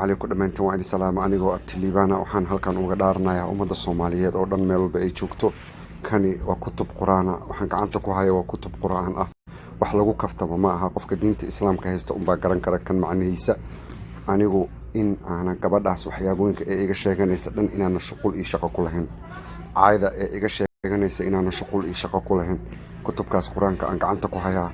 Calaykum dhammaantiin, waa idin salaama. Anigoo Abtiliibaana waxaan halkan uga dhaaranayaa ummadda Soomaaliyeed oo dhan meel walba ay joogto. Kani waa kutub Qur-aana. Waxaan gacanta ku haya waa kutub Qur-aan ah. Wax lagu kaftamo ma aha. Qofka diinta Islaamka haysta unbaa garan kara kan macnihiisa. Anigu in aanan gabadhaas waxyaabooyinka ee iga sheeganaysa dhan inaana shuqul iyo shaqo ku lahayn, caayda ee iga sheeganaysa inaana shuqul iyo shaqo ku lahayn. Kutubkaas Qur-aanka aan gacanta ku hayaa,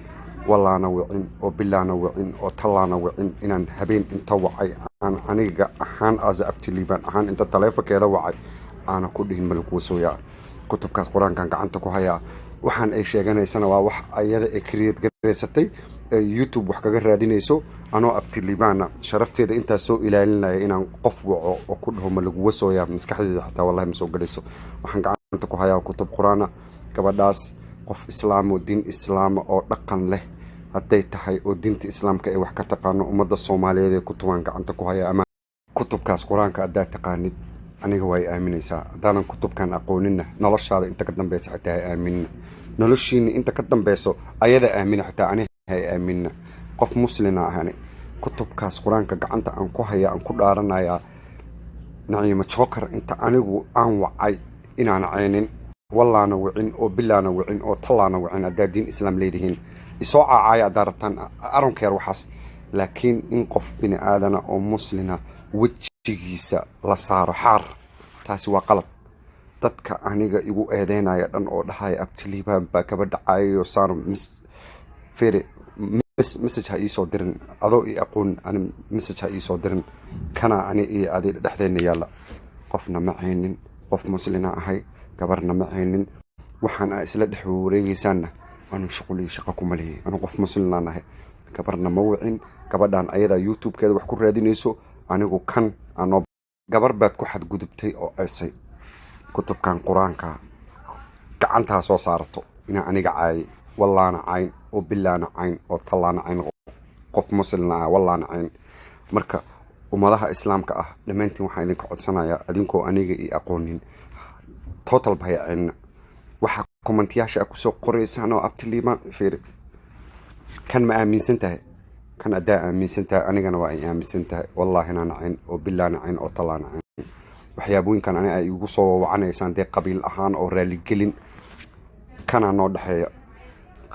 wallaana wicin oo bilaana wicin oo tallaana wicin. Inaan habeen inta wacay aan aniga ahaan asa Abtiliibaan ahaan inta taleefonkeeda wacay aana ku dhihin "Malaguwasooyaa?" Kutubkaas Qur-aankaan gacanta ku hayaa. Waxaan ay sheeganaysana waa wax ayada ay create garaysatay ee YouTube wax kaga raadinayso. Anoo Abtiliibaana, sharafteeda intaas soo ilaalinaya, inaan qof waco oo ku dhaho "Ma laguwasooyaa?" maskaxdeeda xataa wallahi ma soo galayso. Waxaan gacanta ku hayaa kutub Qur-aana. Gabadhaas qof Islaam oo diin Islaama oo dhaqan leh hadday tahay oo diinta Islaamka ay wax ka taqaano, ummadda Soomaaliyeed ee kutubaan gacanta ku haya ama kutubkaas Qur-aanka haddaad taqaanid, aniga waa ay aaminaysaa. Haddaadan kutubkan aqooninna, noloshaada inta ka dambeysa xitaa ha aaminina. Noloshiina inta ka dambeyso ayada aamina, xitaa ani ha aaminina. Qof muslina ahani, kutubkaas Qur-aanka gacanta aan ku haya aan ku dhaaranayaa, Naciimo Joker inta anigu aan wacay inaan ceynin. Wallaana wicin oo bilaana wicin oo tallaana wicin. Haddaad diin Islaam leedihiin, isoo caacaaya haddaa rabtaan aronkeer waxaas, laakiin in qof bini aadana oo muslina wejigiisa la saaro xaar, taasi waa qalad. Dadka aniga igu eedeynaya dhan oo dhahaya "Abtiliibaan baa gabadha caayayo saaro", fere message ha iisoo dirin. Adoo i aqoon ani message ha iisoo dirin. Kana ani iyo adi dhexdeenna yaalla. Qofna ma caynin, qof muslina ahay, gabarna ma caynin. Waxaan aa isla dhex wareegaysaanna anu shuqul iyo shaqo kuma lihi. Anu qof muslinaan ahay, gabarna ma wicin. Gabadhan ayadaa YouTube-keeda wax ku raadinayso. Anigu kan anoo gabar baad ku xadgudubtay oo ceesay kutubkan Qur-aanka gacantaa soo saarato inaa aniga caayay, wallaana cayn oo bilaana cayn oo tallaana cayn. Qof muslina ah, wallaana cayn. Marka ummadaha Islaamka ah dhammaantiin waxaan idinka codsanayaa, adinkoo aniga io aqoonin, total bahaya caynna. Waxaa comment-iyaasha a kusoo qoraysaan oo Abtiliima, fiiri, kan ma aaminsan tahay? Kan haddaa aaminsan tahay, anigana waa ay aaminsan tahay. Wallaahina cayn oo bilaana cayn oo tallaana cayn. Waxyaabooyinkan ani ay igu soo wacanaysaan dee qabiil ahaan oo raaligelin kanaa noo dhexeeya.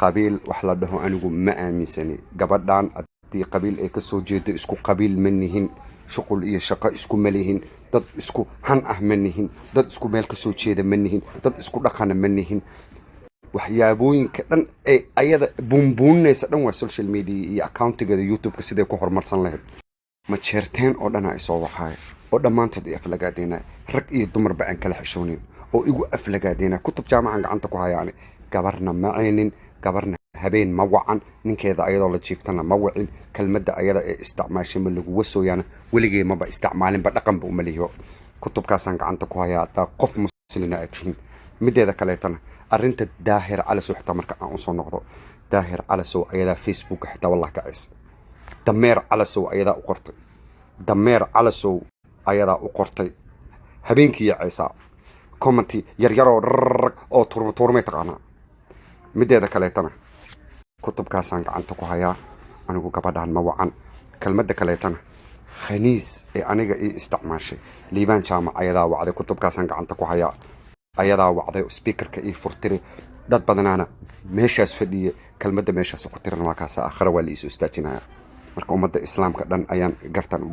Qabiil wax la dhaho anigu ma aaminsani. Gabadhan haddii qabiil ay kasoo jeedo, isku qabiil ma nihin, shuqul iyo shaqo isku ma lihin, dad isku han ah ma nihin, dad isku meel kasoo jeeda ma nihin, dad isku dhaqana ma nihin. Waxyaabooyinka dhan ee ayada buunbuuninaysa dhan waa social media iyo account-igeeda YouTube-ka siday ku horumarsan lahayd. Majeerteen oo dhanaa isoo waxaaya oo dhammaantood i aflagaadeynaya, rag iyo dumarba aan kala xishoonin oo igu aflagaadeynaya. Kutub jaamacan gacanta ku hayaani. Gabarna ma ceynin, gabarna habeen ma wacan, ninkeeda ayadoo la jiiftana ma wicin. Kelmadda ayada ee isticmaashay "Ma laguwa sooyaana" weligee maba isticmaalinba, dhaqanba uma lihibo. Kutubkaasaan gacanta ku hayaa haddaa qof muslina aad tihiin. Mideeda kaleetana, arrinta Daahir Calasow xitaa marka aan usoo noqdo, Daahir Calasow ayadaa Facebooka xitaa wallah ka ceys. "Dameer Calasow" ayadaa u qortay, "Dameer Calasow" ayadaa u qortay. Habeenkii ceysaa comment-i yaryaroo rrrg oo tuurma tuurmay taqaanaa. Mideeda kaleetana, kutubkaasaan gacanta ku hayaa. Anigu gabadhaan ma wacan. Kelmadda kaleetana, "khaniis" ee aniga ii isticmaashay, Liibaan Jaamac ayadaa wacday. Kutubkaasaan gacanta ku hayaa. Ayadaa wacday, speaker-ka ii furtiri, dad badanaana meeshaas fadhiya. Kelmadda meeshaas ku tiran waa kaasa. Aakhira waa la iisoo istaajinaya. Marka ummadda Islaamka dhan ayaan gartan u